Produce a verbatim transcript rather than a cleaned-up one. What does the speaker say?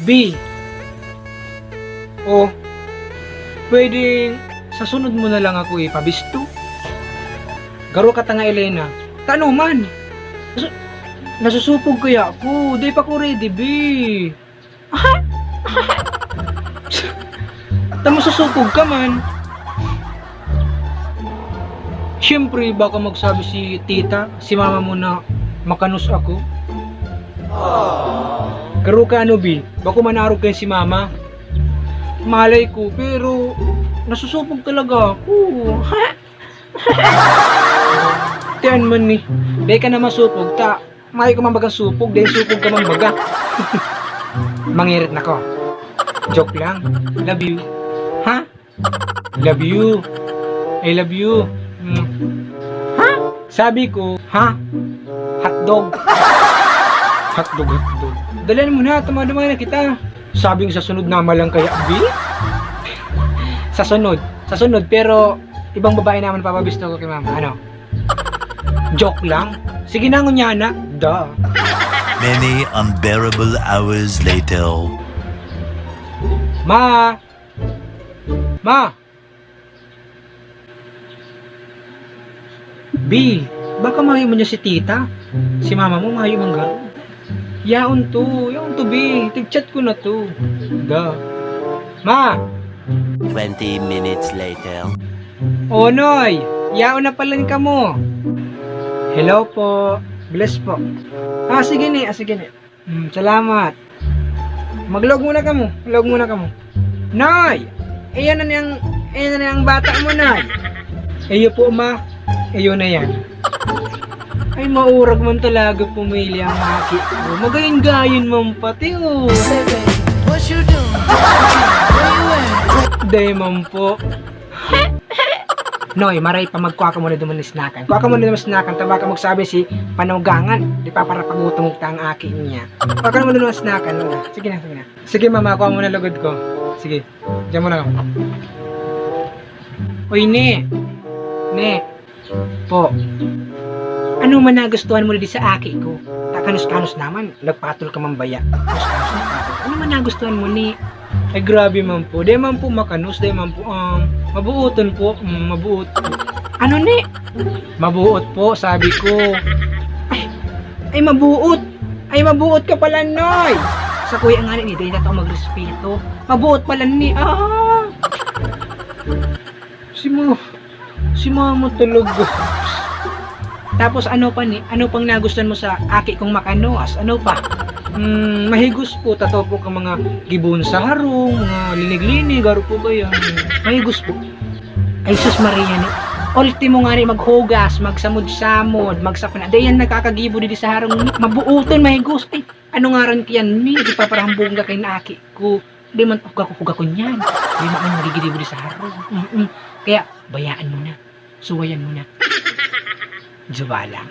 B. O, pwedeng sa sunod mo na lang ako ipabisto? Garo ka tanga, Elena. Tano man? Nasu-, nasusupog kaya ako. Di pa ko ready, B. Tamo susupog ka man. Siyempre, baka magsabi si tita, si mama mo na makanos ako. Garo ka, ano, Bi? Bako manarog kayo si mama. Malay ko, pero nasusupog talaga ako. Tiyan man ni. Dahil ka na masupog, ta, mayo ka man bagang supog, dahil supog ka man baga. Mangirit na ko. Joke lang. Love you. Ha? Love you. I love you. Mm. Ha? Sabi ko, ha? Hotdog. Hotdog, hotdog. Dalian mo na, tumadumay na kita. Sabing sa sunod naman lang kaya, Bi? Sa sunod. Sa sunod, pero ibang babae naman papabisto ko kay mama. Ano? Joke lang. Sige na, ngunya na. Duh. Many unbearable hours later. Ma! Ma! Bi, baka mayo mo niya si tita. Si mama mo mayo man garo. Yaon to, yaon to, Bi. Tig-chat ko na to. Da. Ma! Twenty minutes later. O, Noy, yaon na pala kamo. Hello po. Bless po. Ah, sige ni, ah, sige ni. Hmm, salamat. Maglaog muna kamo, maglaog muna kamo. Noy! Ayan na niyang, ayan na niyang bata mo, Noy. Iyo po, ma. Iyo na yan. Ay, maurag man talaga pumili ang aki ko. Magayon-gayon man pati, oh. What you doing? Where you at? Day man po. Noy, maray pa, magkua ka muna duman snakan. Kua ka muna duman snakan, ta baka magsabi si panugangan, di pa para pagutom ta ang aki niya. Kua ka muna duman snakan, muna. Sige na, sige na. Sige, mama, kua muna lugod ko. Sige, diyan muna ako. Uy, ne. Ne. Po. Ano man nagustuhan mo di sa aki ko? Takanos-kanos naman, nagpatol ka man baya. Kanos-kanos, nagpatol. Ano man nagustuhan mo ni? Ay, grabe man po. Di man po makanos, di man po, um, mabuoton po. Mm, mabuot po. Ano ni? Mabuot po, sabi ko. Ay, ay, mabuot. Ay, mabuot ka pala, Noy. Sa kuya nga ni, di na ako magrespeto. Mabuot pala ni. Ah! Si mo, si mama talaga. Tapos ano pa ni, ano pang nagustuhan mo sa aki kong makanos? Ano pa? Hmm, mahigos po, tato po ka mga gibon sa harong, mga linig-linig, garo po ba yan? Mahigos po. Ay, sus Maria ni. Ultimo nga ni, maghugas, magsamod-samod, magsapna. Dayan nakakagibo didi sa harong. Mabuoton, mahigos. Ay, ano ngaran kiyan ni? Di pa parahambog ka kay na aki ko. Di man huga ko, huga ko niyan. Di man ang nagigidibo di sa harong. Mm-mm. Kaya, bayaan mo na. Suwayan mo na. Jowa lang.